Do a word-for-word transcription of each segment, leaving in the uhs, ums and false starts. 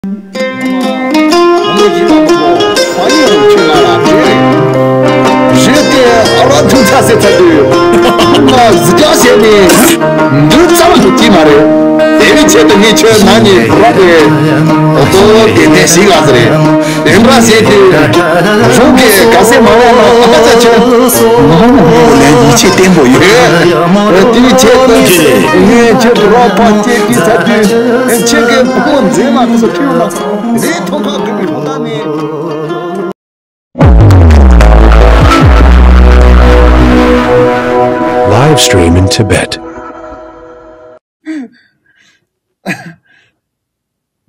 ཞེས་ཏེ་ཨ་ལ་ཐུག་ཚ་ཟེར་ཚ་དུས། ང་གཟི་བརྒྱ་བྱས་ནས་འདུག་ཙམ་དུ་ཅི་མ་རེད། དེ་ནི་ཆེད་དུ་ངས་ཁྱོད་ན་ནི་རོགས་ཏེ། ཨོ་ཏོ་དེ་ནས་ཞིག་ལ་ཟེར། དེ་འདྲ་བྱས་ཏེ། གཞུང་གི་ག་ཟེ་མ་ལ་ལ་ཨ་ཙ་ཆེ། ངོ་མ་ངོ་མ་ལས་ཡིད་ཆེས་བརྟན་པོ་ཡོད། དེའི་ཆེད་དུ་ངས་ཁྱེད་རོགས་པ་སྐྱེས་ཀྱི་ཚ་དུས། ཁྱེད་ཀྱི་བུ་མོ་མཛེས་མ་དེ་ཚོ་ཁྲིད་མ་སོང་། རེད་མཐོང་ཁ་གི་མི་མཐོང་ད་ནི། Live stream in Tibet.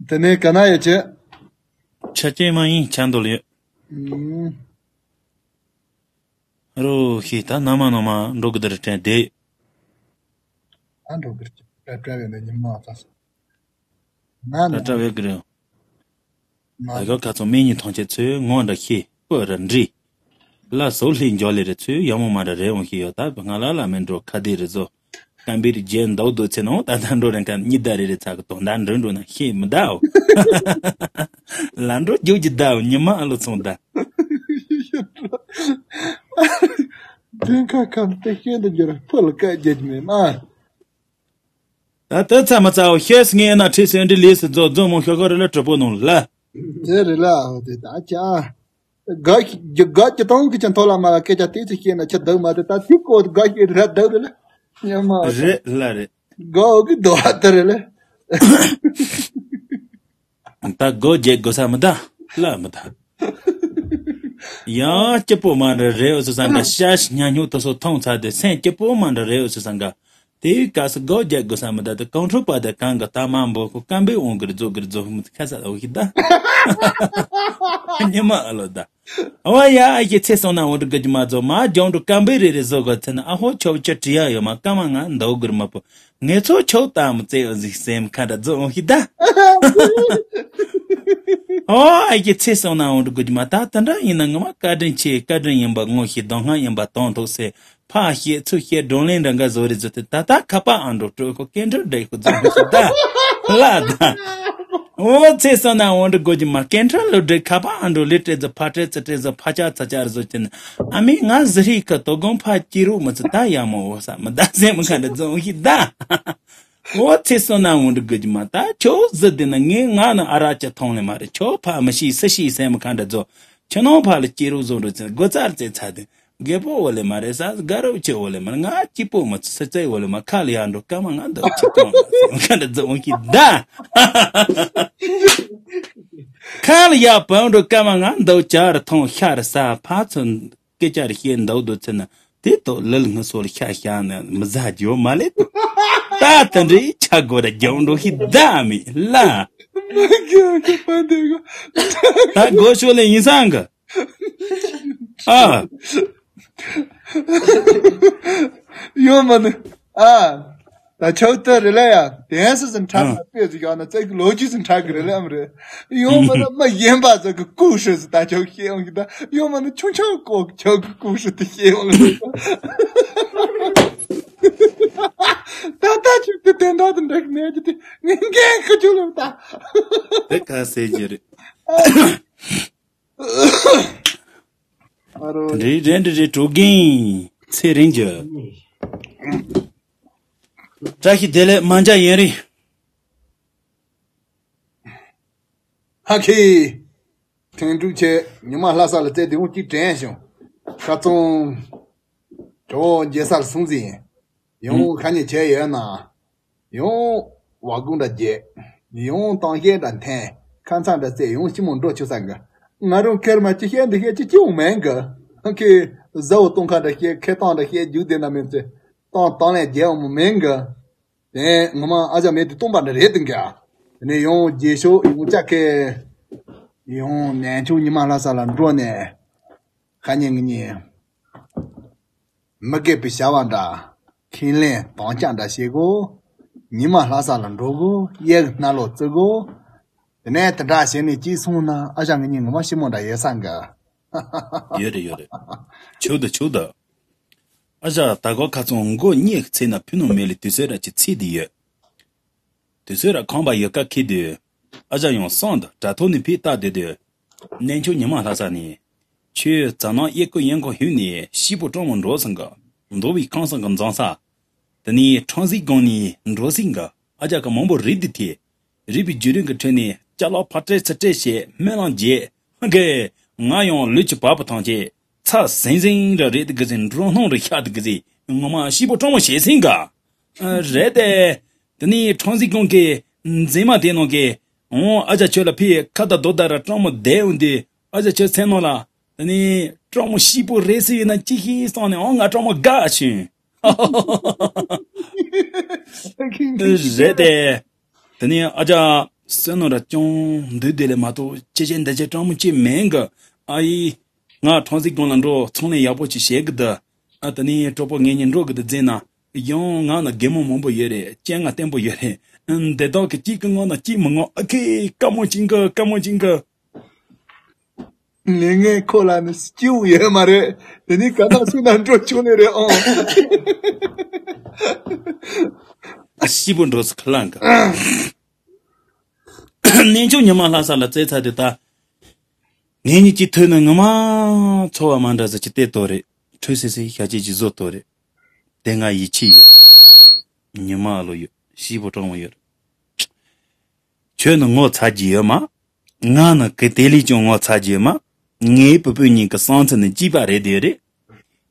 དེ་ནས་ག་ན་ཡོད་ཅེ། ཆ་རྐྱེན་མ་ཡིན་ཆ་འདོད་ཡོད། ཨུམ། རོ་ཤི་ད་ནམ་ནམ་འགྲོ་གི་དེར་དྲན་དེ། ཨ་འགྲོ་གི་རེད་ཀྲ་ཀྲ་བས་ནས་ཉི་མ་ཚ་སོང་། ན་ན་ཀྲ་ཀྲ་བས་གི་རེད། ན་ད་ག་ཁ་ཚོ་མི་གཉིས་ཐོང་ཆེ་ཚོས་ངོ་འདྲ་ཤི་སྤོ་ར་འདྲི། ལ་སོ་ལྷི་འཇོ་ལི་རེ་ཚུལ་ཡག་མོ་མ་འདྲ་རེ་འོང་ཤི་ཡོད་ད་ང་ལ་ལ་མི་འགྲོ་ཁ་དེ་རེ་བཟོ། སྐམ་པའི་རི་རྒྱལ་འདའ་འདོད་ཚེ་ནང་ད་ལྟ་འགྲོ་རན་ཁ་གཉིས་ད་རེ་རེ་ཚ་གི་དོན་དག་འགྲོ་འགྲོ་ན་ཤེས་མི་ད་འོ། ལ་འགྲོ་རྒྱུག་གི་ད་འོ་ཉི་མ་ཨ་ལོ་ཚོང་ད། དེ་ཁ་ཁམས་དེ་ཤེས་འདི་འགྱུར་ཕུ་ལ་བཀའ་རྒྱ་མེད་མ། ད་ལྟ་ཚ་མ་ཚ་འོ་ཤེས་ངས་ན་ཁྲིད་སེ་འདི་ལས་སུ་རྫོགས་རྫོགས་མོ་ཤོག་ཁ་རེ་ལ་གྲོགས་པོ་ནང་ལ། དེ་རེ་ལ་འོ་དེ་ད་ཆ། དགའ་ཞིག་དགའ་ཅི་ཏང་གི་ཅི་མཐོ་ལ་མ་ལ་སྐད་ཆ་དེ་ཚོ་བཤད་ན་ཆ་འདུག་མ་རེད། ད་དེ་ཀོ་དགའ་ཞིག་ར་འདུག་རེད་ལ། ཉི་མ་རེད་ལ་རེད། དགའ་འོ་གི་དོ་ཧ་ད་རེད་ལ། ད་སྒོ་རྒྱག་དགོས་ས་མི་ད་ལ་མི་ད། ཡང་སྐྱིད་པོ་མ་འདྲ་རེད་འོ་སུ་སང་ག་ཤ་ཉ་ཉུ་དོ་སོ་ཐོང་ཚ་དེ་སེམས་སྐྱིད་པོ་མ་འདྲ་རེད་འོ་སུ་སང་ག་དེའི་སྐབས་སུ་སྒོ་རྒྱག་དགོས་ས་མི་འདུག་དེ་གང་འཕྲོ་པ་དེ་གང་གི་ལྟ་མ་འབོ་ཁོ་སྐམ་པའི་འོང་གི་རྫོགས་གི་རྫོགས་མི་ཁ་ས་འོ་ཤི་ད། ཉི་མ་ཨ་ལོ་ད། ཨ་བ་ཡ་ཨ་ཞེ་ཚེ་སོང་ན་འོང་འགྲོ་གི་མ་རྫོགས་མ་རྒྱང་འགྲོ་སྐམ་པའི་རེ་རེ་བཟོ་གི་ཚེ་ན་ཨ་ཧོ་ཆོ་ཆོ་བྲི་ཡ་ཡོད་མ་སྐམ་མ་ང་འདོག་གི་མ་པོ་ངེད་ཚོ་ཆོ་ད་མི་ཚེ་འོ་ཟིག་སེམས་ཁ་འདྲ་རྫོགས་འོང་ཤི་ད། ཨོ་ཨ་ཞེ་ཚེ་སོང་ན་འོང་འགྲོ་གི་མ་ད་དེ་འདྲ་ཡིན་ན་ངོ་མ་བཀའ་དྲིན་ཆེ་བཀའ་དྲིན་ཡིན་པ་ངོ་ཤེས་གདོང་ལྔ་ཡིན་པ་དོན་ཐོག་སེ། ཕ་ཤེས་ཚུ་ཤེས་བགྲོ་གླེང་འདྲ་འགའ་བཟོ་རེ་བཟོ་དེ་ད་ལྟ་ཁ་པ་ཨ་འགྲོ་སྤྲོད་ཁོ་སྐད་འགྲོ་འདྲེ་ཁོ་རྫོགས་ཤི་ད། ལ་ད། འོ་ཚེ་སོང་ན་འོང་འགྲོ་དགོས་ཀྱི་མ་སྐད་འཕྲིན་ལོ་འདྲེ་ཁ་པ་ཨ་འགྲོ་ལི་ཏྲེ་ཛ་ཕ་ཏྲེ་ཙ་ཏྲེ་ཛ་ཕ་ཅ་ཙ་ཅ་རེ་བཟོ་དེ་ན་ཨ་མི་ང་ཟི་ཧྲི་ཁ་དོ་དགོང་ཕ་སྐྱི་རུ་མི་ཚེ་ད་ཡ་མོ་འོ་ས་མི་ད་སེ་མི་ཁ་འདྲ་རྫོགས་ཤི་ད། འོ་ཚེ་སོང་ན་འོང་འགྲོ་དགོས་ཀྱི་མ་ད་ཁྱོད་ཟི་དེ་ན་ངས་ང་ནི་ཨ་ར་ཅ་མཐོང་ལེ་མ་རེད་ཁྱོད་ཕ་མི་ཤི་སི་ཤི་སེ་མི་ཁ་འདྲ་རྫོགས། ཁྱོད་ནང་ཕ་ལ་སྐྱི་རུ་བཟོ་འགྲོ་ཚེ་སྒོ་ཙར་ཙེ་ཚ་དེ། རྒད་པོ་འོ་ལེ་མ་རེད་ས་དགའ་རབ་ཆེ་འོ་ལེ་མ་རེད་ང་སྐྱིད་པོ་མ་ཚུ་སེ་ཙེ་འོ་ལེ་མ་ཁ་ལ་ཡར་འགྲོ་སྐར་མ་ང་འདོག་ཅི་གཏོང་ལ་ཁ་འདྲ་རྫོགས་འོང་ཤི་ད། ཁ་ལ་ཡར་བབས་འགྲོ་སྐར་མ་ང་འདོག་ཅ་ར་ཐོང་ཤ་ར་ས་ཕ་ཚོ་སྐད་ཆ་ར་བཤད་འདོག་འདོག་ཚེ་ན་དེ་ཏོ་ལིལ་ངུ་སོ་ལ་ཤ་ཤ་ན་མི་ཟ་རྒྱུ་མ་ལེ་ད། ད་དེ་འདྲའི་ཆ་དགོས་ར་རྒྱང་འགྲོ་ཤི་ད་མི་ལ། ད་དགོས་ཤོ་ལེ་ཡིན་སང་གི་ཨ། ཡོད་མ་ནི། ཨ། ད་ཆོག་ཏུ་རེ་ལ་ཡ། དེན་སི་སི་འཁྲབ་ཨ། ན་དཔེ་ཟིག་ཡོད་ན་ཙེག་ལོ་རྒྱུས་སི་འཁྲབ་གི་རེ་ལ་ཨམ་རེ། ཡོད་མ་ནི་མ་ཡིན་པ་ཟིག་གི་ཀུ་ཧྲི་ཟིག་ད་ཆོག་ཤེས་འོང་གི་ད། ཡོད་མ་ནི་ཆུང་ཆུང་ཀོ་ཆོག་གི་ཀུ་ཧྲི་དེ་ཤེས་འོང་གི་ད། ད་ད་ཆུག་ཏུ་དེ་འདྲ་དུ་འདྲ་གི་མེད་ཀྱི་དེ་ངན་གན་ཁ་ཆུ་ལ་ད། དེ་ཁ་ཟེར་གྱི་རེད། ཨ་རོ། རེད་རེད་རེད་རེད་གྲོ་རྒན་ཚེ་རིང་རྒྱུ། བཀྲ་ཤིས་བདེ་ལེགས་མ་འཇའ་ཡན་རི། ཧ་ཁེ། ཐེངས་དྲུག་ཆེ་ཉི་མ་ལྷ་ས་ལ་བཙལ་དེ་འོང་གཅིག་དྲན་བྱུང་། ཁ་ཚོང་། གྲོ་བོ་རྒྱལ་སར་སོང་ཟིན། ཡང་ཁ་ཉེ་ཆེ་ཡོད་ན། ཡང་བ་གུང་འདྲ་རྒྱས། ཡང་དང་ཤེས་འདྲ་འཐེན། ཁ་མཚར་འདྲ་རྩེ་ཡང་ཞི་མོ་འགྲོ་ཆུ་ས་གི། ང་རང་ཁེར་མ་ཅི་བཤད་འདི་བཤད་ཅི་ཅི་འོང་མེད་གི། ཁེ་བཟའ་བོ་གཏོང་ཁ་འདྲ་བཤད་ཁེ་བཏང་འདྲ་བཤད་རྒྱུག་བསྡད་ན་མེད་ཚེ། བཏང་བཏང་ལས་རྒྱལ་འོང་མོ་མེད་གི། དེ་ངོ་མ་ཨ་ཅག་མེད་དུ་སྟོང་པ་འདྲ་རེད་དུ་འགའ། དེ་ནས་ཡང་རྒྱལ་ཤོག་ཡང་ལྕགས་ཁེ། ཡང་ནན་ཆུང་ཉི་མ་ལྷ་ས་ལ་འགྲོ་ནས། ཁ་ཉིན་ངི་ཉིན། མི་དགེ་བའི་བྱ་བ་འདྲ། ཁས་ལེན་དམ་བཅའ་འདྲ་བྱེད་དགོ། ཉི་མ་ལྷ་ས་ལ་འགྲོ་དགོ། གཡས་ཀྱི་སྣ་ལོག་བརྩི་དགོ། དེ་ནས་དེ་འདྲ་བྱས་ནས་ཅིག་སོང་ན་ཨ་ཞང་ངི་ཉིན་ངོ་མ་ཞིབ་མོ་འདྲ་ཡོད་ས་འགའ། ཡོད་རེད་ཡོད་རེད། ཆུ་ད་ཆུ་ད། ཨ་ཞང་ད་གོ་ཁ་ཚོང་མགོ་གཉིས་ཚེ་ན་ཕུ་ནུ་མེ་ལི་དུས་ཚོད་ར་ཅི་ཚིག་དེ་ཡོད། དུས་ཚོད་ར་ཁང་པ་ཡོད་ཀ་ཁི་དུས། ཨ་ཅག་ཡང་སང་དུ་དྲ་ཐོག་ནས་ཕེབས་ལྟ་བསྡད་དུས། གནས་མཆོག་ཉི་མ་ལྷ་ས་ནས། ཁྱོད་ཛ་ནང་གཡས་སྐོར་གཡོན་སྐོར་ཧུད་ནས་ཤི་བོ་སྤྲང་མོ་འགྲོ་སོང་གི། འདུག་པའི་ཁང་སང་གི་འཛོམས་ས། དེ་ནས་ཁྲང་སིག་སྒང་ནས་འགྲོ་སོང་གི། ཨ་ཅག་གི་མང་པོ་རིག་འདི་ཐེ། རིག་པའི་བརྒྱུད་རིམ་གྱི་ཁྲོད་ནས་ཅ་ལག་ཕར་སྤྲད་ཚུར་སྤྲད་བྱས་སྨོན་ལམ་རྒྱས། ཧ་གེ། ང་ཡང་ལུས་ཀྱི་བ་སྤུ་ཐམས་ཅད་ཚ་ཟིང་ཟིང་ར་རེད་དུ་གི་ཟིན་འགྲོ་སྣང་རུ་ཤ་དུ་གི་ཟིན་ངོ་མ་ཤི་བོ་སྤྲང་མོ་བྱས་སོང་གི། ཨ། རེད་དེ། དེ་ནས་ཁྲང་སིག་སྒང་གི་མཛེས་མ་དེ་ནང་གི། འོང་ཨ་ཅག་ཁྱོད་ལ་ཕི་ཁ་ད་རྡོ་ད་ར་སྤྲང་མོ་བསྡད་འོང་དུས་ཨ་ཅག་ཁྱོད་སེམས་ནང་ལ། དེ་ནས་སྤྲང་མོ་ཤི་བོ་རེད་ཟེར་ཡིན་ན་ཅི་ཤེས་སོང་ནས་འོང་ང་སྤྲང་མོ་དགའ་ཤིང་། རེད་དེ། དེ་ནས་ཨ་ཅག་བསོད་ནམས་ར་ཅུང་འདུག་དེ་ལས་མ་གཏོགས་ཅི་བྱེད་འདི་བྱེད་སྤྲང་མོ་ཅི་མེད་གི། ཨ་ཡེ། ང་ཁྲང་སིག་སྒང་ལ་འགྲོ་ཚོང་ལས་ཡག་པོ་ཅིག་བྱེད་གི་འདུག་ཨ་དེ་ནས་གྲོགས་པོ་ངེད་གཉིས་འགྲོ་གི་འདུག་ཟེར་ན། ཡང་ང་ན་གད་མོ་མང་པོ་ཡོད་རེད། སྤྱན་སྔ་བརྟན་པོ་ཡོད་རེད། འདི་དག་གི་གཅིག་གི་ངོ་ན་གཅིག་མི་ངོ་ཨ་ཁེ་དཀའ་མོ་ཅིག་གི་དཀའ་མོ་ཅིག་གི། ལས་ངན་ཁོ་ལ་ནི་སྐྱིད་པོ་ཡོད་མ་རེད། དེ་ནི་ག་ན་སུ་ན་འགྲོ་ཆོག་ནི་རེད་ཨང་། ཨ་ཤི་བོ་འགྲོ་སུ་ཁ་ལང་གི། གནས་མཆོག་ཉི་མ་ལྷ་ས་ལ་བཙལ་ཚར་དུས་ད། ངེད་གཉིས་ཀྱི་ཐོས་ནི་ངོ་མ་ཚོར་བ་མ་འདྲ་ཟིག་ཅིག་སྟེར་དོ་རེད། ཁྲོས་སེ་སེ་ཤ་ཅིག་ཅིག་བཟོ་དོ་རེད། དེ་ང་ཡིད་ཆེས་ཡོད། ཉི་མ་ལོ་ཡོད། ཤི་བོ་སྤྲང་བོ་ཡོད། ཁྱོད་ནི་ངོ་ཚ་རྒྱུ་ཡོད་མ། ང་ནི་གི་དེ་ལས་ཀྱང་ངོ་ཚ་རྒྱུ་ཡོད་མ། ངའི་བུ་སྤུན་གཉིས་ཀྱི་བསམ་ཚུལ་ནི་གཅིག་པ་རེད་དེ་རེད།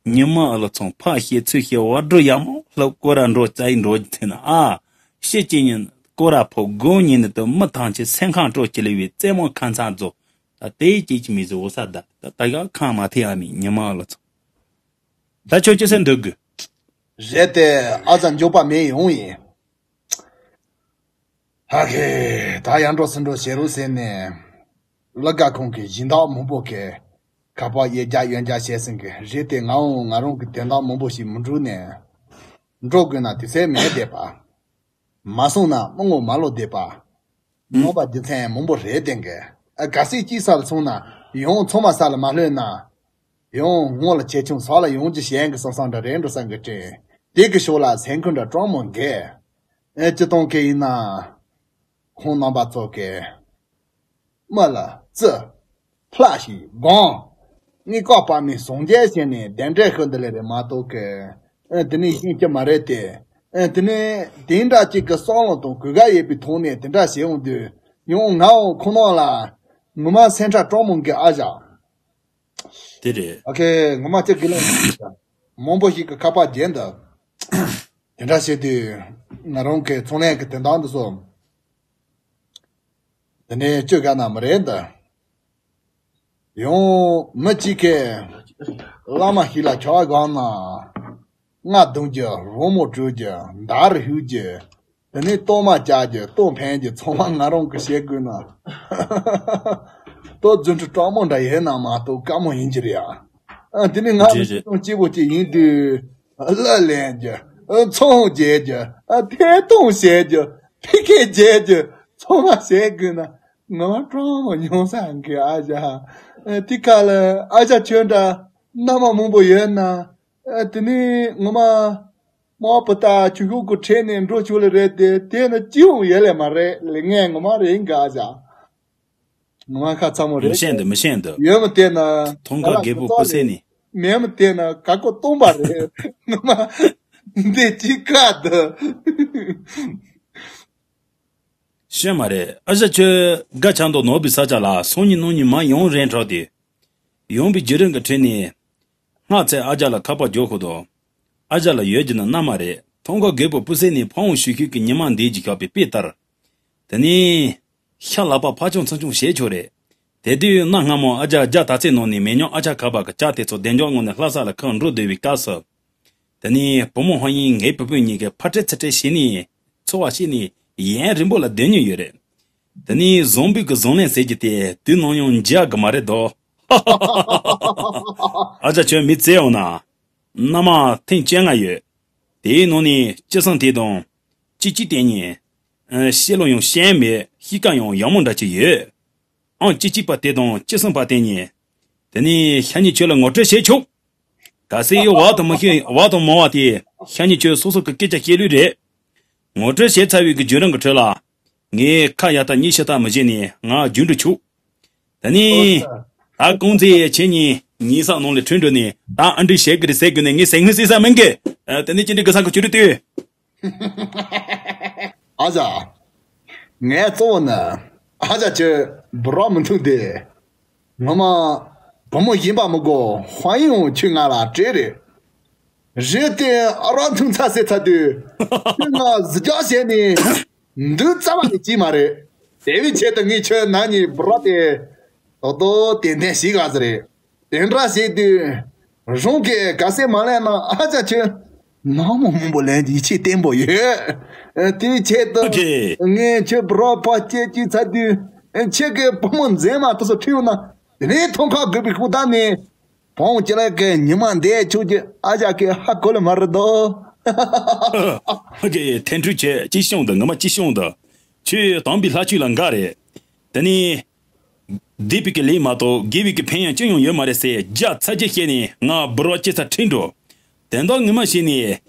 ཉི་མ་ཨ་ལོ་ཚང་ཕ་བཤད་ཚུལ་བཤད་བ་སྒྲུ་ཡག་མོ་ལྷབ་སྐོར་ར་འགྲོ་རྩ་ཡི་འགྲོ་རྒྱུ་ཐེ་ན་ཨ། ཤི་ཅི་ཉིན་སྐོར་ར་ཕོ་དགོང་ཉིན་ནི་དུ་མི་ཐང་ཆེ་སེམས་ཁང་སྤྲོ་ཅི་ལེ་བའི་རྩེད་མོ་ཁ་མཚར་རྫོགས། ད་དེའི་སྐྱེས་ཀྱི་མི་ཟི་འོ་ས་ད་ད་ད་ཡག་ཁང་མ་ཐེ་ཨ་མི་ཉི་མ་ཨ་ལོ་ཚང་། ད་ཁྱོད་ཅི་སེ་འདུག་གི། རེད་དེ། ཨ་ཙ་མགྱོགས་པ་མེད་ཡོང་ཡིན། ཧ་གེ། ད་ཡར་འགྲོ་ཚུར་འགྲོ་བྱེད་རོགས་ཟེར་ནས། གླུ་ག་ཁང་གི་སྦྱིན་བདག་མང་པོ་གིས་ཁ་པར་གཡས་རྒྱག་གཡོན་རྒྱག་བྱས་ཟིན་གི་རེད་དེ། ང་འོང་ང་རང་གི་དོན་དག་མང་པོ་ཞིག་མི་འགྲུབ་ནས་འགྲོ་དགོས་ན་དུས་ཚོད་མེད་བསྡད་པ། མ་སོང་ན་མི་ངོ་མ་ལོ་བསྡད་པ། ནོར་བ་རྒྱུ་མཚན་མང་པོ་རེད་དེ་གི། གལ་སྲིད་གཅིག་ས་ལ་སོང་ན་ཡང་ཚང་མ་ས་ལ་མ་ལྷོད་ན། ཡང་སྔོན་ལ་ཆེ་ཆུང་ས་ལ་ཡོང་རྒྱུ་ཞན་གི་བསམ་བསམ་འདྲ་རེད་འགྲོ་བསམ་གི་དྲན། དེ་གི་ཕྱོགས་ལ་སེམས་ཁུར་འདྲ་སྤྲང་མོ་འགས། ཨེ་སྤྱི་བཏང་གི་ཡིན་ན། ཁོང་རྣམ་པ་ཚོ་གི་མི་ལ་བརྩི། ལྷ་ཞིག་དགོངས། ངས་བཀའ་པ་མི་སངས་རྒྱས་བྱས་ནས་གདན་འདྲེན་ཤོད་འདི་ལས་རེད་མ་གཏོགས་གི། ཨེ་དེ་ནས་ཤེས་ཀྱི་མ་རེད་དེ། ཨེ་དེ་ནས་དེ་འདྲ་གཅིག་གི་བསམ་བློ་དང་གུས་ཀ་ཡོད་པའི་ཐོག་ནས་དེ་འདྲ་བྱེད་འོང་དུས་ཡང་ང་འོང་ཁོ་ནང་ལ་ངོ་མ་སེམས་ཁྲལ་སྤྲང་མོ་གི་ཨ་ཞག་དེ་རེད། ཨ་ཁེ་ངོ་མ་ཅིག་གི་ལན་མང་པོ་ཞིག་གི་ཁ་པར་རྒྱན་འདི། དེ་འདྲ་བྱེད་དུས་ང་རང་གི་ཚོང་ལས་ཀྱི་དོན་དག་འདི་ཚོ། དེ་ནས་བཅོས་ག་ན་མི་རེད་འདི། ཡང་མི་གཅིག་གིས་བླ་མ་ཞིག་ལ་ཆོག་གང་ན། རྔ་རྡུང་རྒྱུ་རོལ་མོ་དཀྲོལ་རྒྱུ་མདའ་རུ་གཞུ་རྒྱུ། དེ་ནས་གཏོར་མ་བཅག་རྒྱུ་གཏོར་འཕེན་རྒྱུ་ཚང་མ་ང་རང་གིས་བྱེད་དགོས་ན། ལྟོ་རྫུ་འཕྲུལ་སྤྲང་མོ་འདྲ་ཡོད་ན་མ་གཏོགས་དཀའ་མོ་ཡིན་གྱི་རེད་ཨ། ཨ་དེ་ནས་ང་རེད་རེད། སྐྱིད་པོ་ཅིག་ཡིན་དུས་གླུ་ལེན་རྒྱུ་ཚོང་རྒྱག་རྒྱུ་ཐད་གཏོང་བྱེད་རྒྱུ་ཕི་ཁེ་རྒྱག་རྒྱུ་ཚང་མ་བྱེད་དགོས་ན་ང་སྤྲང་མོ་ཉུང་ས་གི་ཨ་ཅག་དེ་ཁ་ལ་ཨ་ཅག་ཁྱོད་འདྲ་མནའ་མ་མང་པོ་ཡོད་ན། ཨ་དེ་ནས་ངོ་མ། མ་བུ་ད་ཆུ་ཤུགས་ཀྱི་ཁྲེལ་ནས་འགྲོ་ཆོག་ལེ་རེད་དེ་དེ་ནི་ཅི་ཡོང་ཡོད་ལེ་མ་རེད་ལེ་ངས་ངོ་མ་རེད་འགའ་བཞག་ངོ་མ་ཁ་ཚ་མོ་མི་རེད་ཤེས་འདུག་མི་ཤེས་འདུག་ཡོད་མི་དེ་ན་མཐོང་ག་རྒད་པོ་སྤུ་སེ་ནི། མེད་མི་དེ་ན་ག་ཀོ་སྟོང་པ་རེད་ངོ་མ་འདི་ཅི་ཀ་འདུག་ཤེས་མ་རེད། ཨ་ཞག་ཁྱོད་དགའ་ཆགས་མདོག་ནོར་བུའི་ས་ཆ་ལ་སང་ཉིན་གནངས་ཉིན་མ་ཡོང་རན་དྲགས་ཏེ། ཡོང་བའི་བརྒྱུད་རིམ་གྱི་ཁྲོད་ནས། སྔ་ཚེ་ཨ་ཅག་ལ་ཁ་པར་རྒྱག་ཁོ་དང་། ཨ་ཅག་ལ་ཡོད་རྒྱུ་ན་མནའ་མ་རེད། མཐོང་ག་རྒད་པོ་སྤུ་སེ་ནས་ཕ་འོང་ཤུལ་ཤུལ་གྱི་ཉི་མ་འདས་ཀྱི་ཤག་པའི་དཔེ་ལྟར། དེ་ནས། ཤ་ལག་པ་ཕར་ཆུང་ཚུར་ཆུང་བྱས་ཆོག་རེད། དེ་དུས་གནའ་སྔ་མོ་ཨ་ཅག་རྒྱ་དར་ཚེ་ནང་ནས་མེ་ཉོག་ཨ་ཅག་ཁ་པར་གྱི་ལྕགས་དེ་ཚོ་བདེ་འཇགས་ངང་ནས་ལྷ་ས་ལ་ཁུར་འགྲོ་བསྡད་པའི་སྐབས་སུ། དེ་ནས་བུ་མོ་ཧོ་ཡིན་ངའི་བུ་སྤུན་གཉིས་ཀྱིས་ཕར་སྤྲད་ཚུར་སྤྲད་བྱས་ནས་འཚོ་བ་བྱས་ནས་ཡུན་རིང་པོ་ལ་སྡོད་མྱོང་ཡོད་རེད། དེ་ནས་བཟང་པོའི་གི་བཟང་ལན་ཟེར་རྒྱུ་དེ་དུས་ནམ་ཡང་འཇལ་གི་མ་རེད་དོ། ཨ་ཅག་ཁྱོད་མི་བཙལ་འོང་ན། མནའ་མ་ཐེངས་བཅོ་ལྔ་ཡོད། དེའི་ནང་ནས་སྤྱི་བསམ་དེ་དང་། སྤྱི་སྤྱི་བསྟན་ཉེ། ཨ། བཤད་ལོ་ཡང་ཤན་མེད་གཤིས་ཀ་ཡང་ཡག་མོ་འདྲ་ཅིག་ཡོད། ཨང་སྤྱི་སྤྱི་པ་དེ་དང་སྤྱི་བསམ་པ་བསྟན་ཉེ། དེ་ནས་ཤ་ཉེ་ཁྱོད་ལ་ངོ་སྤྲོད་བྱེད་ཆོག་གལ་སྲིད་བ་དང་མ་ཤེས་བ་དང་མ་བ་དེ་ཤ་ཉེ་ཁྱོད་སོ་སོ་གི་སྐད་ཆ་བཤད་ལུགས་རེད། ངོ་སྤྲོད་བྱས་ཚར་བའི་གི་བརྒྱུད་རིམ་གི་ཁྲོད་ལ། ངས་ཁ་ཡག་ཐག་གཉིས་ཤ་ཐག་མི་བྱེད་ནས་ང་རྒྱུན་དུ་ཆུག་ད་ནི། ད་ཀོང་ཙེ་ཁྱེད་གཉིས་ཉིན་གསང་ནང་ལ་ཁྲིད་འགྲོ་ནས་ད་ཨ་འདྲི་བྱེད་ཀྱི་རེད་ཟེར་དགོས་ནས་ངས་ཟེར་ངོ་ཟེར་ས་མིན་གི། ཨ། དེ་ནས་ཅི་འདྲི་གི་ས་གི་ཆུ་རུ་ལྟོས། ཨ་ཅག་ངས་གཙོ་བོ་ནི། ཨ་ཅག་ཁྱོད་བུ་རོགས་མི་འཐུང་དེ། ངོ་མ། བུ་མོ་ཡིན་པ་མི་དགོས་དཔའ་ཡོང་ཁྱོད་ང་ལ་སྤྲད་རེད། རེད་དེ་ཨ་རོགས་མཐུན་ཚ་ཟེར་ཚ་དུས། ཁྱོད་ང་གཟི་རྒྱག་བྱས་ནས། འདུག་རྩ་བ་ནས་བྱེད་མ་རེད། དེ་བས་ཆེད་དུ་ངས་ཁྱོད་ན་ནི་བུ་རོགས་དེ། ཏོག་ཏོག་ཏན་ཏན་ཞིག་ག་ཟེར་རེད། དེ་འདྲ་བྱས་དུས། རང་གིས་ག་སེ་མ་ལས་ན་ཨ་ཅག་ཁྱོད། ནག་མོ་མང་པོ་ལེན་ཡིད་ཆེས་བརྟན་པོ་ཡོད། དེའི་ཆེད་དུ། ཨ་ཀེ། ངས་ཁྱོད་བུ་རོགས་ཕར་སྐྱེལ་བཅུག་ཚར་དུས། ཁྱེད་ཀྱི་བུ་མོ་མཛེས་མ་དེ་ཚོ་ཁྲིད་ཡོང་ན། དེ་ནས་ཐོང་ཁ་དགོས་པའི་ཤུགས་དག་ནས། བོང་ཅི་ལ་གི་ཉི་མ་འདས་ཆོག་གི་ཨ་ཅག་གི་ཧ་གོ་ལ་མ་རེད་དོ། ཨ་ཀེ། ཐན་ཕྲུག་ཁྱེད་ཅི་བྱུང་འདུག་ངོ་མ་ཅི་བྱུང་འདུག་ཁྱོད་དམ་པའི་ལྷ་ཆོས་ལ་འགའ་རེད། དེ་ནས། སྡིག་པའི་གི་ལས་མ་གཏོགས་དགེ་བའི་གི་ཕན་ཡོན་ཅི་ཡང་ཡོད་མ་རེད་ཟེར་བརྒྱ་ཚ་བརྒྱ་བཤད་ནས་ང་བུ་རོགས་སྐྱེལ་ས་ཁྲིད་འགྲོ། དེ་འདྲ་ངོ་མ་བྱས་ནས།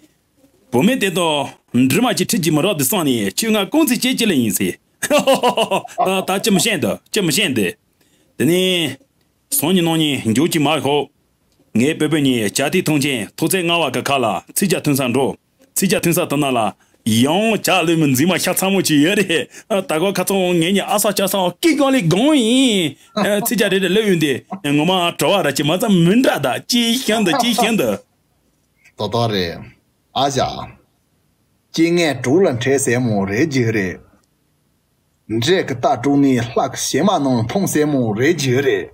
བུ་མོ་དེ་དང་འདྲི་མ་ཅིག་ཁྲིད་ཀྱི་མི་རོགས་དེ་སོང་ནས་ཁྱོད་ང་ཀོང་ཙེ་ཅེ་ཅི་ལ་ཡིན་ཟེར། ད་ཅི་མི་ཤེས་འདུག་ཅི་མི་ཤེས་འདུག་དེ་ནས། སང་ཉིན་གནངས་ཉིན་མཇུག་གི་མ་ཤོག་ངའི་སྤུ་གུ་གཉིས་བྱ་ཐིག་ཐུང་ཆེན་ཐོག་ཚད་ལྔ་བ་གི་ཁ་ལ་ཚིག་རྒྱ་ཐུང་ས་འགྲོ། ཚིག་རྒྱ་ཐུང་ས་དེ་ན་ལ་ཡང་བྱ་ལུས་མི་འཛིན་མ་ཤ་ཚ་མོ་ཅིག་ཡོད་རེད། ད་གོ་ཁ་ཚང་ངེད་གཉིས་ཨ་ས་ཅག་ས་ཀི་གང་ལས་གང་ཡིན། ཚིག་རྒྱ་རེ་རེ་ལབ་ཡོང་དུས་ངོ་མ་བྲོ་བ་ར་ཅི་མ་ཙམ་མི་འདྲ་ད་ཅི་ཤེས་འདུག་ཅི་ཤེས་འདུག་ཏོག་ཏོག་རེད། ཨ་ཅག་སྐྱེ་ངན་གྲོགས་ལ་འཕྲད་ཟེར་མོ་རེད་རྒྱུ་རེད། འདྲེ་གི་རྟ་དྲུག་ནི་ལྷག་བྱེ་མ་ནང་འཕངས་ཟེར་མོ་རེད་རྒྱུ་རེད།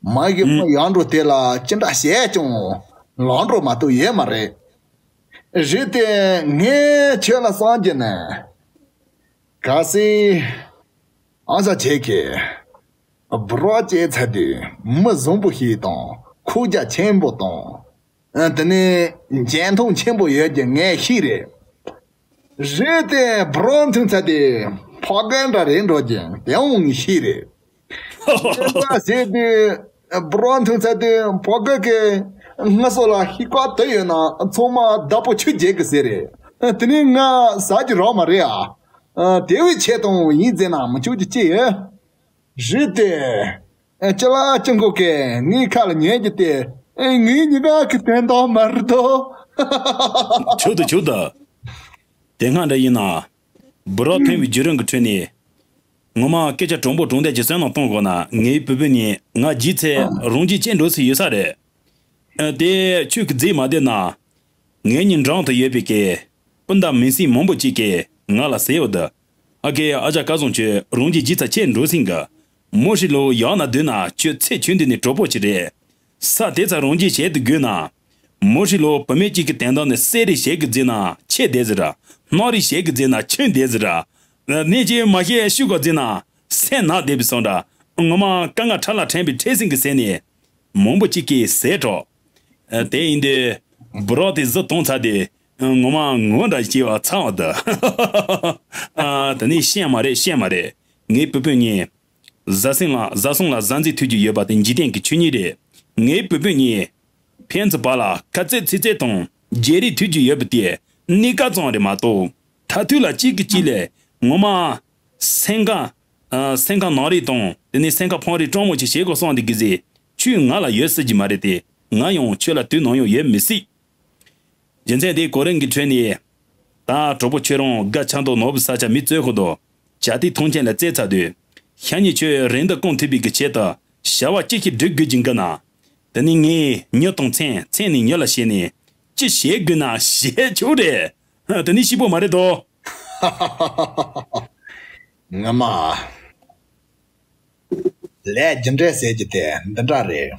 མ་གི་མ་ཡང་འགྲོ་དེ་ལ་ཅི་འདྲ་བྱས་ཀྱང་ལང་འགྲོ་མ་གཏོགས་ཡོད་མ་རེད། རེད་དེ་ངས་ཁྱོད་ལ་གསང་རྒྱུ་ནི། གལ་སྲིད་ཨ་ཅག་ཁྱེད་ཀྱིས་བུ་རོགས་སྐྱེས་ཚར་དུས་མི་བཟང་པོ་ཞིག་དང་ཁོག་རྒྱ་ཆེན་པོ་དང་། ཨ། དེ་ནས་འཇོན་ཐང་ཆེན་པོ་ཡོད་ཀྱི་ངས་ཤེས་རེད། རེད་དེ་བུ་རོགས་མཐུན་ཚ་དེ་ཕོ་རྒན་འདྲ་རེད་འགྲོ་ཀྱི་དེའང་ངས་ཤེས་རེད། དེ་འདྲ་བྱས་དུས་བུ་རོགས་མཐུན་ཚ་དེ་ཕོ་རྒན་གྱི་སྔ་སོ་ལ་ཤི་ཀ་དུ་ཡོད་ན་ཚང་མ་བདག་པོ་ཁྱོད་རྒྱལ་གི་ཟེར་རེད། དེ་ནས་ང་ཟ་རྒྱུ་རག་མ་རེད་ཨ། དེ་བས་ཆེད་དུ་ཡིན་ཟེར་ན་མི་ཆོག་རྒྱུ་ཅི་ཡོད། རེད་དེ། ཨེ། ཅི་ལ་ཅི་མགོ་གེ་ངའི་ཁ་ལ་ཉན་གྱི་དེ། ཨེ། ངའི་མྱི་ག་གི་དོན་དག་མ་རེད་དོ། ཆོག་ཏུ་ཆོག་ཏུ། དེ་སྔ་འདྲ་ཡིན་ན། བུ་རོགས་ཐོན་པའི་བརྒྱུད་རིམ་གྱི་ཁྲོད་ནས། ངོ་མ་སྐད་ཆ་དྲང་པོ་དྲང་བདེན་གྱི་སེམས་ནང་གཏོང་དགོས་ན་ངའི་བུ་བུ་ནི་ང་རྗེས་ཚེ་རང་རྒྱུད་ཅན་འགྲོ་སྲིད་ཡོད་ས་རེད། ཨེ། དེ་ཁྱོད་ཀྱི་རྫིས་མ་བསྡད་ན། ངེད་གཉིས་འབྲང་དུ་ཡོད་པའི་གི་སྤུན་ཟླ་མིང་སྲིང་མང་པོ་ཅིག་གིས་ང་ལ་ཟེར་ཡོད་དུ། ཨ་ཀེ། ཨ་ཅག་སྐལ་བཟང་ཁྱོད་རང་གི་རྗེས་ཚ་ཆེ་འགྲོ་སྲིད་གི། མོ་ཧྲི་ལོ་ཡག་ན་སྡུག་ན་ཁྱོད་ཚེ་ཁྱོད་འདི་ནས་གྲོགས་པོ་ཅིག་རེད། ས་དེ་ཚ་རང་གིས་བྱེད་དུ་དགོས་ན། མོ་ཧྲི་ལོ་བུད་མེད་ཅིག་གི་དོན་དག་ནས་གསེར་རེ་བྱེད་གི་རྫིས་ན་ཆེ་བསྡད་ཟེར་ར། སྣག་རེ་བྱེད་གི་རྫིས་ན་ཆུན་བསྡད་ཟེར་ར། ནས་ཀྱི་མ་ཤེས་ཤུ་ག་རྫིས་ན་སེམས་ནག་བསྡད་པའི་སོང་འདྲ། ངོ་མ་དཀའ་ངལ་ཕྲ་ལ་ཕྲན་པའི་འཕྲལ་ཟིང་གི་ཟེར་ནས། མང་པོ་གཅིག་གིས་ཟས་འཕྲོག་ཨ། དེ་ཡིན་དུས། བུ་རོགས་དེ་གཟི་མཐོང་ཚར་དུས། ངོ་མ་ངོ་འདྲ་སྐྱེ་བ་ཚ་བ་འདུག་ཨ། དེ་ནས་ཤེས་མ་རེད་ཤེས་མ་རེད། ངའི་བུ་སྤུན་གཉིས། བཟའ་ཚང་ལ་བཟའ་ཚང་ལ་བཟའ་འཛིན་ཐུགས་རྒྱུད་ཡོད་པ་དེ་འཇིག་རྟེན་གྱི་ཆོས་ཉིད་རེད། ངའི་བུ་སྤུན་གཉིས། ཕན་ཚུན་བར་ལ་ཁ་རྩོད་ཚིག་རྩོད་དང་བརྗེ་རེས་ཐུགས་རྒྱུད་ཡོད་པ་དེ་གནས་སྐབས་ཙམ་རེད་མ་གཏོགས། མཐར་ཐུག་ལ་གཅིག་གིས་གཅིག་ལ་ངོ་མ། སེམས་ཁ། ཨ། སེམས་ཁ་ནག་རིས་དང་དེ་ནས་སེམས་ཁ་ཕངས་རིས་སྤྲང་མོ་ཅིག་བྱེད་དགོས་སོང་འདི་གི་ཟེ། ཁྱོད་ང་ལ་ཡོད་སྲིད་ཀྱི་མ་རེད་དེ། ང་ཡང་ཁྱོད་ལ་དུས་ནམ་ཡང་ཡོད་མི་སྲིད། རྒྱུ་མཚན་དེ་གོ་རིམ་གྱི་ཁྲོད་ནས། ད་གྲོགས་པོ་ཁྱོད་རང་དགའ་ཆང་དང་ནོར་བུ་ས་ཆ་མི་རྩོད་ཁོ་དོ། བྱ་ཐིག་ཐང་ཆེན་ལ་རྩེད་ཚར་དུས། ཤ་ཉེ་ཁྱོད་རིན་འདི་སྐོང་ཐུབ་པའི་གི་ཆེད་དུ་བྱ་བ་ཅི་ཞིག་སྒྲུབ་དགོས་ཀྱི་འགི་ན། དེ་ནི་ངས་མྱི་དང་མཚན་མཚན་ནི་མྱི་ལ་བྱས་ནས་ཅི་བྱེད་དགོས་ན་བྱེད་ཆོག་རེད། དེ་ནི་ཤི་པོ་མ་རེད་དོ། ངོ་མ། ལས་རྒྱུ་འབྲས་ཟེར་རྒྱུ་དེ་འདི་འདྲ་རེད།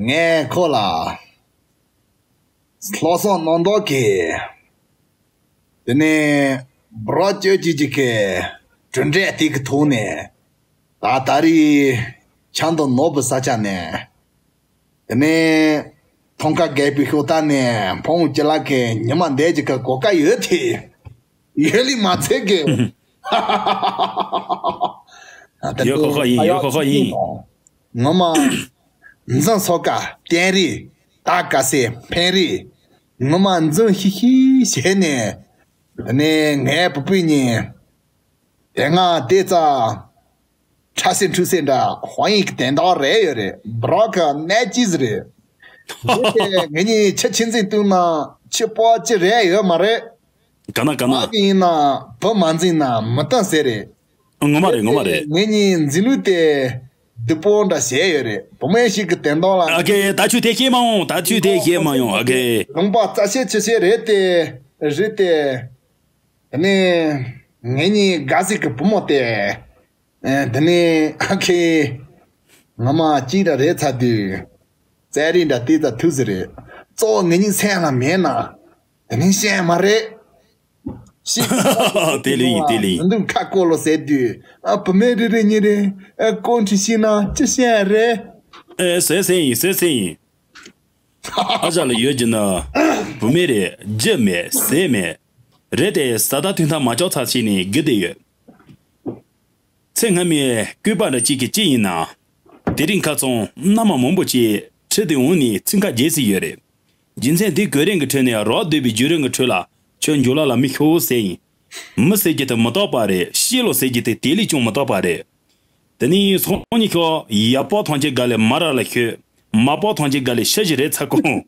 ངས་ཁོ་ལ་ལྷག་བསམ་རྣམ་དག་གིས། དེ་ནས་བུ་རོགས་སྐྱོ་སྐྱིད་ཅིག་གི་གྲུབ་འབྲས་དེ་གི་ཐོག་ནས། ད་ད་རེས་ཆང་དང་ནོར་བུ་ས་ཆ་ནས། དེ་ནས་ཐང་ཀ་རྒས་པའི་ཤོག་ཐག་ནས་ཕོང་ཅི་ལགས་ཀྱི་ཉི་མ་འདས་ཀྱི་གི་གོ་སྐབས་ཡོད་དེ། ཡོད་ལི་མ་ཚད་གི། ད་ཡོད་ཁོ་ཁོ་ཡིན་ཡོད་ཁོ་ཁོ་ཡིན། ངོ་མ། འཛིན་སོ་ཀ་བསྟན་རེས། ད་ག་སེ་འཕེན་རེས། ངོ་མ་འཛིན་ཤི་ཤི་བྱས་ནས། དེ་ནས་ངའི་བུ་སྤུན་གཉིས། དེ་སྔ་དེ་ཙ་ཁྲ་སེ་འཁྲུ་སེ་འདྲ་ཧོ་ཡིག་གི་དན་རྟགས་རེད་ཡོད་རེད། བྲག་གི་གནས་ཅིས་རེད། དེ་དེ་ངེད་གཉིས་ཁྱི་ཁྱི་འཛིན་བཏུང་ན་ཁྱི་པོ་ཅི་རེད་ཡོད་མ་རེད། ག་ན་ག་ན། ཨ་གི་ཡིན་ན་བུ་མ་འཛིན་ན་མི་སྟོན་ཟེར་རེད། ངོ་མ་རེད། ངོ་མ་རེད། ངེད་གཉིས་འཛིན་ལུགས་དེ་སྡུག་པོ་འདྲ་བྱས་ཡོད་རེད། བུ་མོ་ཞིག་གི་དན་རྟགས་ལ། ཨ་ཀེ་ད་ཆུ་དེ་སྐྱེས་མ་ཡོང་། ད་ཆུ་དེ་སྐྱེས་མ་ཡོང་། ཨ་ཀེ། ལུང་པ་རྩ་ཆེ་ཆེ་ཆེ་རེད་དེ། རེད་དེ། དེ་ནས་ངེད་གཉིས་དགའ་སྲིད་ཀྱི་བུ་མོ་དེ། ཨེ། དེ་ནས་ཨ་ཁེ། ངོ་མ་གཅིག་འདྲ་རེད་ཚར་དུས། རྩེད་རིགས་འདྲ་དེ་ཙམ་ཐུག་ཟིག་རེད། གཙོ་བོ་ངེད་གཉིས་སེམས་ལ་མེད་ན། དེ་ནས་བཤད་མ་རེད། ཤི། དེ་ལས་ཡིན། དེ་ལས་ཡིན། འདུག་ཁ་བསྐོར་ལོ་ཟེར་དུས། ཨ། བུད་མེད་རེ་རེ་གཉིས་རེ། ཨ། ཀོ་འཁྲི་ཤི་ན་ཅི་བཤད་རེད། ཨེ། ཟེར་ཟེར་ཡིན། ཟེར་ཟེར་ཡིན། ཨ་ཅག་ལ་ཡོད་ཀྱི་ན། བུད་མེད་རེད། རྒྱུ་མེད་ཟས་མེད། རེད་དེ་ཟ་ད་ཐུན་ཐག་མ་ལྕོགས་ཚར་ཕྱིན་ནས་རྒྱུ་དེ་ཡོད། ཚེ་སྔ་མའི་སྐུད་པ་འདྲ་གཅིག་གི་ཅི་ཡིན་ན། དེ་རིང་ཁ་ཚོང་མནའ་མ་མང་པོ་ཅིག་ཁྲིད་དེ་འོང་ནས་ཚིག་ཁ་རྒྱས་སྲིད་ཡོད་རེད། རྒྱུ་མཚན་དེ་གོ་རིམ་གྱི་ཁྲོད་ནས་རོགས་བསྡད་པའི་བརྒྱུད་རིམ་གྱི་ཁྲོད་ལ་ཁྱོད་འཇུ་ལག་ལ་མི་ཤོག་ཟེར་ཡིན། མི་ཟེར་རྒྱུ་དེ་མི་རྟག་པ་རེད། ཤི་ལོ་ཟེར་རྒྱུ་དེ་དེ་ལས་ཀྱང་མི་རྟག་པ་རེད། དེ་ནས་སང་ཉིན་ཁྱོད་ཡབ་པ་ཐམས་ཅད་དགའ་ལས་མ་ར་ལ་ཤོད། མ་པ་ཐམས་ཅད་དགའ་ལས་ཤ་ཞིག་རེད་ཚ་གོང་།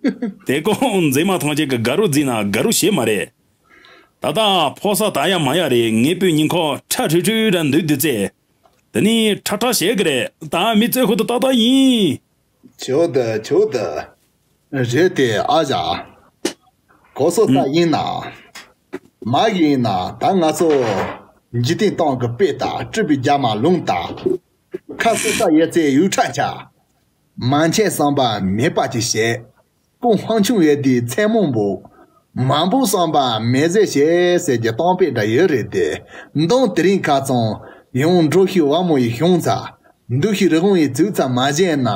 དེ་གོང་མཛེས་མ་ཐམས་ཅད་ཀྱི་དགའ་རོགས་བརྫིས་ན་དགའ་རོགས་བྱེད་མ་རེད། ད་ལྟ་ཕོ་ས་ད་ཡ་མ་ཡ་རེད། ངེད་པོའི་ཉིན་ཁོག་ཁྲ་ཁྲུ་ཁྲུ་ར་འདུག་འདུག་ཚེ། དེ་ནས་ཁྲ་ཁྲ་བྱེད་གི་རེད། ད་མི་ཚོད་ཁོ་ཐག་ཏག་ཏག་ཡིན། ཆོག་ད་ཆོག་ད། རེད་དེ་ཨ་ཞང་། གོ་སོ་ད་ཡིན་ན། མ་ཡིན་ན་ད་ང་ཚོ་འཇིག་རྟེན་སྟེང་གི་དཔེ་ལྟར་སྤྲུལ་པའི་རྒྱ་མ་ལུང་ལྟར། ཁ་སོ་ས་ཡ་ཚེ་ཡུག་ཁྲ་ཆ། མ་ཆེན་བསམ་པ་མེད་པ་ཅིག་བྱས། ཀུན་ཧང་ཆུང་ཡོད་དུས་མཚན་མོ་འབོད། མ་འབོད་བསམ་པ་མེད་ཟེར་བྱས་ཟེར་གྱི་གཏམ་དཔེ་འདྲ་ཡོད་རེད་དེ། མདང་དེ་རིང་ཁ་ཚང་ཡང་འགྲོ་ཤི་བ་མོ་ཡི་བྱུང་ཚ། འདུག་ཤི་རི་བོང་ཡི་བཙུགས་ཚ་མ་བྱས་ན།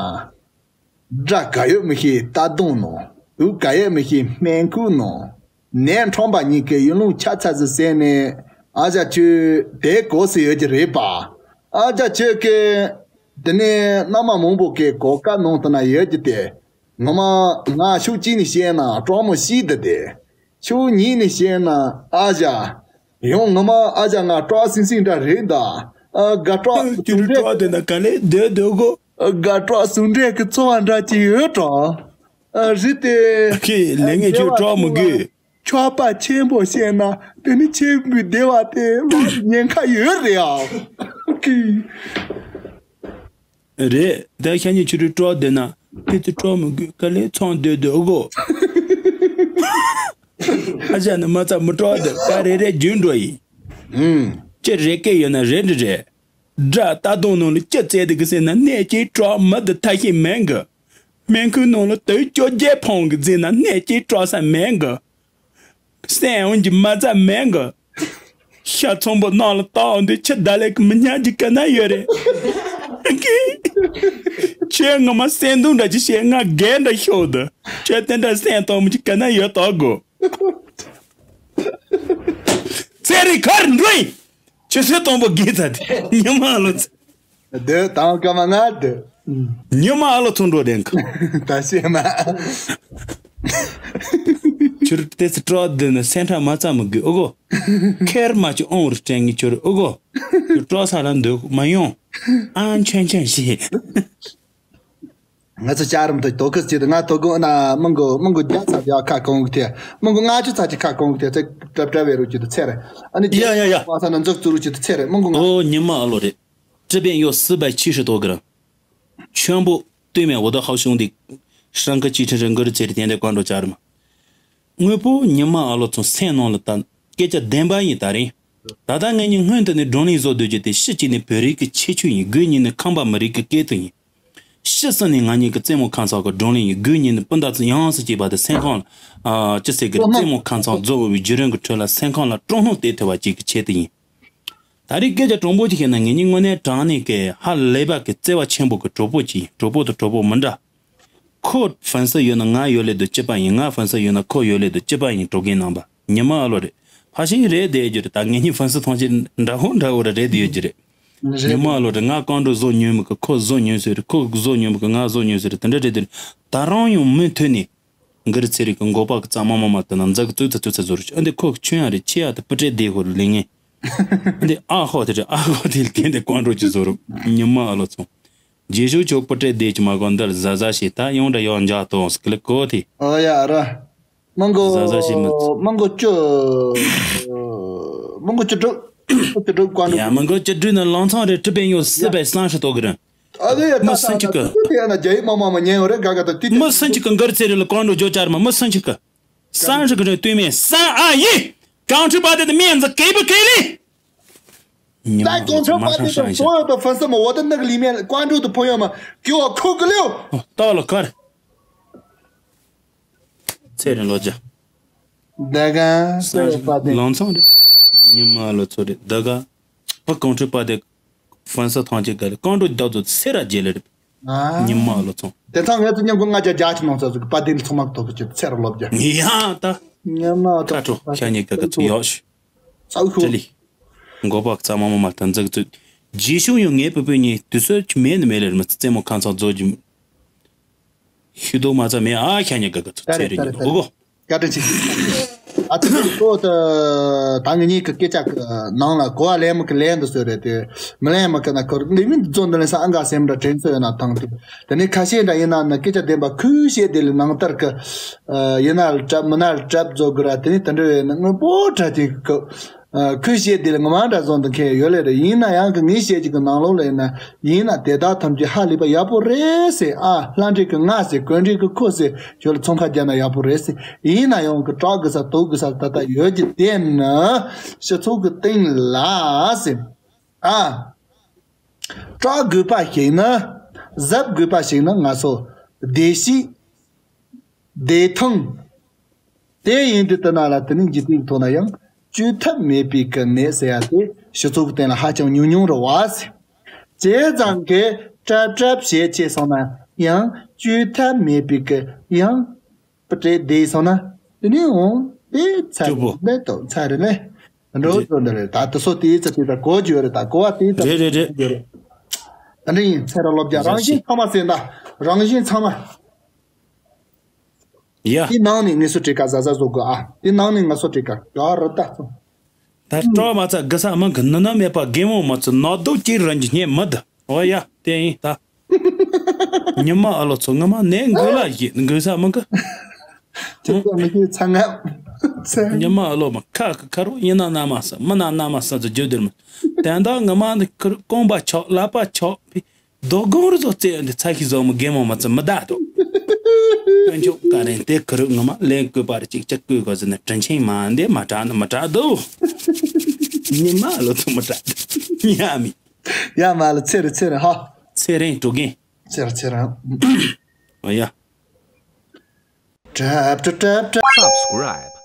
དགྲ་ག་ཡོད་མི་ཤེས་རྟ་གདོང་ནང་། དུག་ག་ཡོད་མི་ཤེས་སྨན་ཁུག་ནང་། ནས་ཁྲོམ་པ་གཉིས་ཀའི་ཡུལ་ལུང་ཆ་ཚ་ཟིག་ཟེར་ནས། ཨ་ཅག་ཁྱོད་དེ་གོ་སྲིད་ཡོད་ཀྱི་རེད་པ། ཨ་ཅག་ཁྱོད་ཀྱིས་དེ་ནས་མནའ་མ་མང་པོ་གི་གོ་སྐབས་ནང་དུ་ན་ཡོད་ཀྱི་དེ། ངོ་མ་ང་ཕྱོགས་གཅིག་ནས་བཤད་ན་སྤྲང་མོ་ཤི་འདི་དེ། ཕྱོགས་གཉིས་ནས་བཤད་ན་ཨ་ཅག་ཡང་ངོ་མ་ཨ་ཅག་ང་སྐྲག་སིང་སིང་འདྲ་རེད་ད། ཨ། དགའ་སྐྲག་ཁྱོད་སྐྲག་དེ་ན་ག་ལེ་སྡོད་སྡོད་གོ། དགའ་སྐྲག་ཟུང་འབྲེལ་གྱི་འཚོ་བ་འདྲ་ཅིག་ཡོད་དྲ། ཨ། རེད་དེ། ཁྱེད་ལས་ངན་ཁྱོད་སྐྲག་མི་དགོས། ཆོག་པ་ཆེན་པོ་བཤད་ན་དེ་ནི་ཆེན་པོའི་བདེ་བ་དེ་ལོག་ཉེན་ཁ་ཡོད་རེད་ཨ། ཁྱེད། རེད། ད་ཤ་ཉེ་ཆུ་རུ་སྐྲག་བསྡད་ན་དེ་ཚོ་སྐྲག་མི་དགོས། ག་ལེ་ཚང་སྡོད་སྡོད་གོ། ཨ་ཅག་ནི་མ་ཚ་མི་སྐྲག་བསྡད། ད་རེ་རེ་རྒྱུན་འགྲོ་ཡིན། ཨུམ། ཅི་རེ་སྐད་ཡོད་ན་རེ་འདྲི་རེད། དགྲ་རྟ་གདོང་ནང་ལ་ཅི་བཙལ་འདུག་གི་ཟེར་ན་གནས་ཀྱི་སྐྲག་མི་འདི་ཐ་ཤི་མེད་གི། སྨན་ཁུག་ནང་ལ་དུག་བཅོ་བརྒྱད་འཕངས་གི་བཙལ་ན་གནས་ཀྱི་སྐྲག་ས་མེད་གི། སེམས་འོན་གྱི་མ་རྩ་མེད་གི། ཤ་ཚོམ་པོ་ནང་ལ་བཏགས་འོང་དུས་ཁྱི་ད་ལས་ཀྱི་མི་ཉག་གཅིག་ག་ན་ཡོད་རེད། ཁྱོད་ངོ་མ་སེམས་སྡུག་འདྲ་ཅིག་བྱས་ང་རྒས་འདྲ་ཤོག་འདུག་ཁྱོད་དེ་འདྲ་སེམས་སྟོང་མི་ཅིག་ག་ན་ཡོད་དོ་གོ། ཚེ་རིང་གར་འགྲོ་ཡིན། ཁྱོད་སེམས་སྟོང་པོ་རྒས་ཚར་དེ་ཉི་མ་ལོ་ཚེ། སྡོད་དང་སྐར་མ་ལྔ་སྡོད། ཉི་མ་ཨ་ལོ་ཚོང་འགྲོ་དེང་གི། ད་ཤེས་མ། ཁྱོད་ཏེ་ཙི་སྤྲོ་བ་འདི་ནི་སེམས་ཁྲལ་མ་ཚ་མི་དགོས་ཨོ་གོ། ཁེར་མ་ཅི་ཨོང་རུ་དྲན་ངེས་ཁྱོད་ཨོ་གོ། ཁྱོད་སྤྲོ་ས་ལ་འདོད་མ་ཡོང་། ཨང་ཆེན་ཆེན་ཞིག་ང་ཚོ་ཅག་རམ་དུ་དོ་ཁུར་བྱེད་དུ་ང་དོ་དགོང་ན་མི་མགོ་མི་མགོ་བརྒྱ་ཚ་བརྒྱ་ཁ་གོང་གི་ཐེ། མི་མགོ་ལྔ་བཅུ་ཚ་ཅི་ཁ་གོང་གི་ཐེ་ཚེ་གྲབ་གྲབ་བེ་རུ་ཅི་དུ་ཚེ་རེ། ཨ་ནི་ཡ་ཡ་ཡ། བ་ས་ན་འཛུགས་ཚུ་རུ་ཅི་དུ་ཚེ་རེ་མི་མགོ་ལྔ། ཨོ་ཉི་མ་ཨ་ལོ་རེད། 这边有四百七十多个人。全部对面我的好兄弟，上个几十人跟着这里天天关注家人们。我不你妈阿罗从山东了，但给这等半夜打人。ད་ལྟ་ངེད་གཉིས་སྔོན་དུ་ནས་བགྲོ་གླེང་བཟོ་སྡོད་རྒྱུ་དེ་ཕྱི་གཅིག་ནས་བོད་རིགས་ཀྱི་ཁྱད་ཆོས་ཡིན། སྒོ་གཉིས་ནས་ཁམས་པ་མི་རིགས་ཀྱི་སྐད་དོད་ཡིན། ཕྱི་གསུམ་ནས་ང་གཉིས་ཀྱི་རྩེད་མོ་ཁང་ཚང་གི་བགྲོ་གླེང་ཡིན། སྒོ་གཉིས་ནས་སྤུན་ཟླ་ཚོ་ཡང་སུ་སྐྱེས་པ་དེ་སེམས་ཁོང་ལ་ཨ་ཅི་ཟེར་གི་རེད། རྩེད་མོ་ཁང་ཚང་རྫོགས་པའི་བརྒྱུད་རིམ་གྱི་ཁྲོད་ལ་སེམས་ཁོང་ལ་སྤྲོ་སྣང་སྟེར་ཐུབ་པ་ཅིག་གི་ཆེད་དུ་ཡིན། ད་རེས་སྐད་ཆ་དྲང་པོ་ཅིག་བཤད་ན་ངེད་གཉིས་དངོས་གནས་དྲང་གནས་ཀྱི་ཧ་ལས་པ་གི་བརྩེ་བ་ཆེན་པོ་གི་གྲོགས་པོ་ཅིག་ཡིན། གྲོགས་པོ་དང་གྲོགས་པོ་མི་འདྲ། ཁོ་ཧྥན་སི་ཡོད་ན་ང་ཡོད་ལེ་དུ་གཅིག་པ་ཡིན། ང་ཧྥན་སི་ཡོད་ན་ཁོ་ཡོད་ལེ་དུ་གཅིག་པ་ཡིན། གྲོགས་རྒན་རྣམ་པ་ཉི་མ་ཨ་ལོ་རེད། ཕ་ཤིང་རེད་དེ་རྒྱུ་རེད། ད་ངེད་གཉིས་ཧྥན་སི་ཐང་ཆེན་འདྲ་བོ་འདྲ་བོ་རེད་དེ་ཡོད་རྒྱུ་རེད། རེད། ཉི་མ་ཨ་ལོ་རེད། ང་རྐང་འགྲོ་བཟོ་ཉོས་མི་གི་ཁོ་བཟོ་ཉོས་ཟེར་རེད། ཁོ་བཟོ་ཉོས་མི་གི་ང་བཟོ་ཉོས་ཟེར་རེད། དེ་འདྲ་རེད་དེ་རེད། ད་རང་ཡང་མུ་མཐུད་ནས་འགི་རི་ཚེ་རིང་གི་མགོ་པ་གི་རྩ་མ་མ་མ་དེ་ན་འཛག་གི་ཙུག་ཚ་ཙུག་ཚ་བཟོ་རུ་ཨ་འདི་ཁོ་གི་ཆུན་ཡང་རེད། ཆེ་ཡ་དེ་སྤུ་ཏྲའི་སྡེ་ཧོ་རུ་ལེ་ངེ། འདི་ཨ་ཧོ་དེ་རེད། ཨ་ཧོ་དེ་ལ་དེ་འདི་ཀོང་ཀྲོ་གྱི་བཟོ་རུ་ཉི་མ་ཨ་ལོ་ཚོ། རྗེས་ཤུལ་ཆོག་པུ་ཏྲེ་དེ་ཅི་མ་གོ་འདིར་ཟ་ཟ་ཞེས་ད་ཡོང་འདྲ་ཡོང་འཇག་ཏོང་སི་ཀི་ལི་ཀོ་དེ། ཨོ་ཡ་ར། མི་མགོ་ཟ་ཟ་ཞིག་མི། མི་མགོ་བཅུ། མི་མགོ་བཅུ་དྲུག་བཅུ་དྲུག་ཀོང་ཀྲོ། ཡ་མི་མགོ་བཅུ་དྲུག་ནི་ལང་ཚང་རེད། ཀྲི་པན་ཡོད་སྲིད་པའི་སང་ཧྲི་ཏོ་གི་རིན། ཨ་ལེ་ཡ་མི་སུན་ཅིག་གི། དེ་ཡ་ན་རྒྱ་ཡིག་མ་མ་མ་ཉན་ཡོད་རེད། ག་ག་ད་དེ་དེ། མི་སུན་ཅིག་གི་མགར་ཚེ་རིང་ལ་ཀོང་ཀྲོ་ཇོ་ཅར་མ་མི་སུན་ཅིག་གི། སང་ཧྲི་གི་རིན་སྟོད་སྨད་སང་ཨ་ཡི། ཀོང་ཀྲོ་པ་དེ་དེ་སྨན་ཛི་གེ་བུ་གེ་ལི། ཉི་མ་ད་ཀོང་ཀྲོ་པ་དེ་དང་所有的粉丝们，我的那个里面关注的朋友们，给我扣个六。 ཏོ་ལ་ཁར། ཚེ་རིང་ལོ་རྒྱ། ད་ག་སེ་ར་པ་དེ། ལང་ཚང་རེད། ཉི་མ་ལོ་ཚོ་རེད། ད་ག་ཕ་ཀོང་ཀྲོ་པ་དེ་ཧྥན་སི་ཐང་ཅིག་ག་རེ་ཀོང་ཀྲོ་བདག་ཚོ་སེ་ར་རྒྱལ་ལེ་རེད། ཨ། ཉི་མ་ལོ་ཚོ། དེ་ཚང་ངས་ཚོ་མཉམ་གོ་ལྔ་བརྒྱ་བརྒྱ་ཅིག་ནང་ཚ་ཚོ་གི་པ་དེ་ཚང་མ་ཐོབ་ཀྱི་ཚེ་ར་ལོ་རྒྱ། ཡ་ད། ཉི་མ་ཁ་ཁྲོ་ཤ་ཉེ་ག་ག་ཚོ་ཡོག་ཤི། ཚ་ཁུ། ཅི་ལི། མགོ་པ་ཚ་མ་མ་མ་ཐན་ཛག་ཚོ། རྗེས་ཤུལ་ཡང་ངའི་བུ་བུ་གཉིས་དུས་ཚོད་ཀྱི་མེད་ནི་མེད་ལེར་མི་རྩེད་མོ་ཁང་ཚང་རྫོགས་ཀྱི། ཤུ་དོ་མ་ཚ་མེད་ཨ་ཤ་ཉེ་ག་ག་ཚོ་ཚེ་རེ་ཉེ་ཨོ་གོ། བཀའ་དྲིན་ཆེ། ཨ་ཙི་ཙི་ཁོ་ད་ད་ངེད་གཉིས་ཀྱི་སྐད་ཆ་གི་ནང་ལ་གོ་བ་ལེན་མི་གི་ལན་དུ་བཟོས་རེད་དེ། མི་ལེན་མི་གི་ན་ཁོར་འདི་མིན་འཛོམས་འདི་ལེན་ས་ཨང་ག་སེམས་འདྲ་དྲན་ཚོད་ཡོད་ན་ཐང་དུ། དེ་ནས་ཁ་ཤས་འདྲ་ཡིན་ན་ནི་སྐད་ཆ་བདེན་པ་ཁུལ་བཤད་དེ་ལས་ནང་ལྟར་གི། ཡིན་ན་ལ་གྲབ་མི་ན་ལ་གྲབ་བཟོ་དགོས་ར། དེ་ནས་དེ་འདྲ་བས་ན་དངོས་པོ་གྲ་དེ་གི། ཁོས་བཤད་དེ་ལ་ངོ་མ་འདྲ་བཟོ་འདི་མཁན་ཡོད་ལེ་རེད། ཡིན་ན་ཡང་གི་ངས་བཤད་ཀྱི་གི་ནང་ལོགས་ལ་ཡིན་ན་ཡིན་ན་དེ་དག་ཐམས་ཅད་ཧ་ལས་པ་ཡག་པོ་རེད་ཟེར། ཨ་ལྷ་འདྲེ་གི་ང་ཟེར་གོས་འདྲེ་གི་ཁོ་ཟེར་ཁྱོད་ལ་ཚོང་ཁ་རྒྱག་ན་ཡག་པོ་རེད་ཟེར། ཡིན་ན་ཡང་གི་སྐྲག་དགོས་ས་དོགས་དགོས་ས་ད་ལྟ་ཡོད་ཀྱི་དེ་ནི་སྤྱི་ཚོགས་ཀྱི་སྟེང་ལ་ཟེར། ཨ་སྐྲག་དགོས་པ་ཞིག་ནི་གཟབ་དགོས་པ་ཞིག་ནི་ང་ཚོ་བདེ་སྐྱིད། བདེ་ཐང་། དེ་ཡིན་དུས་དེ་ན་ལ་དེ་ནི་འཇིག་རྟེན་ཐོག་ན་ཡང་བཅོས་ཐབས་མེད་པའི་གི་གནས་ཟེར་ཡ་དེ་སྤྱི་ཚོགས་ཀྱི་སྟེང་ལ་ཧ་ཅང་ཉུང་ཉུང་རེད་བ་ཟེར། བྱས་ཙང་གི་གྲབས་གྲབས་བྱེད་ཆེ་སོང་ན་ཡང་བཅོས་ཐབས་མེད་པའི་གི་ཡང་པུ་ཏྲེ་བསྡད་སོང་ན་དེ་ནི་འོང་དེ་ཚར་ཅུ་པོ། ལེ་ཏོ་ཚར་རེ་ལེ། འགྲོ་ཅོ་འདི་རེད། ད་དེ་སོ་དེའི་ཚ་དེ་ད་གོ་རྒྱུ་རེད། ད་གོ་བ་དེའི་ཚ་རེད་རེད་རེད། རྒྱུ་རེད། ད་འདྲ་ཡིན་ཚེ་ར་ལོ་བརྒྱ་རང་བཞིན་ཚང་མ་ཟེར་ད་རང་བཞིན་ཚང་མ། ཡ། དེ་ནང་ནས་ངལ་གསོ་སྤྲད་ཀ་ཟ་ཟ་བཟོ་དགོས་ཨ། དེ་ནང་ནས་ངལ་གསོ་སྤྲད་ཀ་ཡ་རི་ད་ཚོ། ད་སྤྲོ་མ་ཚ་དགའ་ས་མང་གི་ནི་ན་མེད་པ་རྒན་མོ་མ་ཚོ་ནག་རྡོ་སྐྱེས་རང་གི་སྙེ་མི་ད། ཨོ་ཡ་དེ་ཡིན་ད། ཉི་མ་ཨ་ལོ་ཚོ་ངི་མ་ནས་འགོས་ལ་བཞེས་འགོས་ས་མང་གི། ཁྱེད་ཚོ་མི་ཤེས་ཚ་ང་། ཚ། ཉི་མ་ཨ་ལོ་མ་ཁ་གི་ཁ་རོ་ཡིན་ན་ན་མ་ས་མི་ན་ན་མ་ས་ཚོ་བརྗོད་དེར་མ། དན་ད་ངི་མ་ནི་ཁུར་རྐང་པ་ཆག་ལག་པ་ཆག་པའི། རྡོ་སྒང་རུ་ཚོ་རྩེ་འདི་ཚ་ཤི་བཟོ་མོ་རྒན་མོ་མ་ཚོ་མི་ད་དོ། དཀོན་མཆོག་བཀའ་དྲིན་དེ་ཁུ་རུ་ངོ་མ་ལན་བསྐོས་པ་རེ་ཅིག་ཅིག་བསྐོས་དགོས་ཟེར་ནས་དྲིན་ཆེན་མ་འདི་མ་དྲག་ནི་མི་དྲག་དོ། ཉི་མ་ལོ་ཚོ་མི་དྲག་དོ། ཉ་མི། ཡ་མ་ལ་ཚེ་རེ་ཚེ་རེ་ཧ། ཚེ་རིང་དྲུག་རྒན། ཚེ་རེ་ཚེ་རེ། ཨ་ཡ། Subscribe.